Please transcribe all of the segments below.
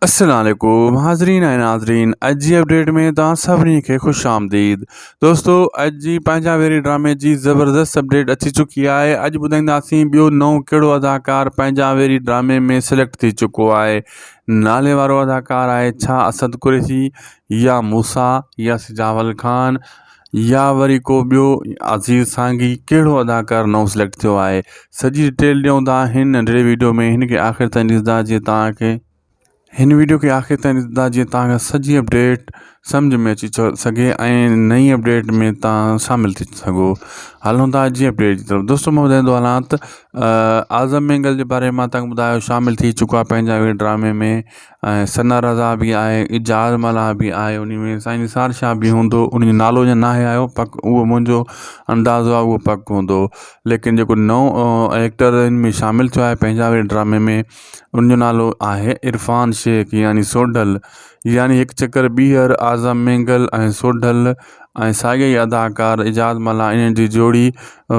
السلام عليڪم حاضرين ۽ ناظرين اڄ جي اپڊيٽ ۾ توهان سڀني کي خوش آمديد دوستو اڄ جي پنهنجا ويري ڊرامي جي زبردست اپڊيٽ اچي چڪي آهي اڄ ٻڌائينداسين ٻيو نئون ڪهڙو اداڪار پنهنجا ويري ڊرامي ۾ سليڪٽ ٿي چڪو آهي نالي وارو اداڪار آهي ڇا اسد قريشي يا موسا يا سجاول خان يا وري ڪو ٻيو عزيز سانگي ڪهڙو اداڪار نئون سليڪٽ ٿيو آهي سڄي ڊيٽيل ڏيون ٿا هن ننڍڙي ويڊيو ۾ هن کي آخر تائين ڏسندا جيئن توهان کي هن ويڊيو کي آخر تائين ڏسندا جيئن توهان کي سڄي اپڊيٽ سمجهه ۾ اچي سگهي ۽ نئين اپڊيٽ ۾ توهان شامل ٿي سگهو. هلون ٿا اڄ جي اپڊيٽ جي طرف دوستو مان ٻڌائيندو هلان ته اعظم مينگل جي باري ۾ مان توهان کي ٻڌايو شامل ٿي چڪو آهي پنهنجا وي ڊرامي ۾ ۽ ثنا رضا به آهي اعجاز ملاح به آهي ان ۾ سائين نثار شاهه به هوندو ان جو نالو اڃا ناهي آيو پڪ اهو منهنجو اندازو آهي اهو پڪ هوندو ليڪن جيڪو نئون ايڪٽر ان ۾ شامل ٿيو آهي پنهنجا وي ڊرامي ۾ ان جو نالو آهي عرفان شيخ يعني سوڍل يعني هڪ چڪر ٻيهر اعظم مينگل ۽ سوڍل ۽ ساڳيا ئي اداڪار اعجاز ملاح انهن جي جوڙي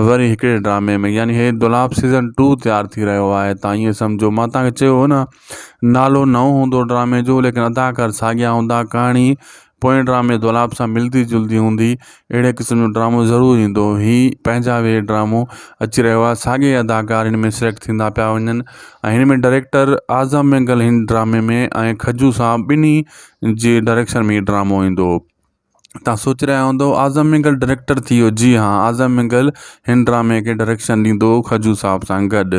وري هڪڙي ڊرامي ۾ يعني هي دولاب سيزن ٽو تيار ٿي رهيو آهي تان ائين سمجهو مان تان کي چيو هو نه نالو نئون هوندو ڊرامي جو ليڪن اداڪار ساڳيا هوندا ڪهاڻي پوئين ڊرامي دولاب سان ملدي جلدي هوندي اهڙي قسم جو ڊرامو ضرور ايندو هي پنهنجا وي ڊرامو اچي رهيو آهي ساڳي اداڪار هن ۾ سليڪٽ ٿيندا پيا وڃن ۽ هن ۾ ڊائريڪٽر اعظم مينگل هن ڊرامي ۾ ۽ کجو صاحب ٻنهي جي ڊائريڪشن ۾ هي ڊرامو ايندو تان سوچي رهيا هوندو اعظم مينگل ڊائريڪٽر ٿي ويو جي ها اعظم مينگل هن ڊرامي کي ڊائريڪشن ڏيندو کجو صاحب سان گڏ.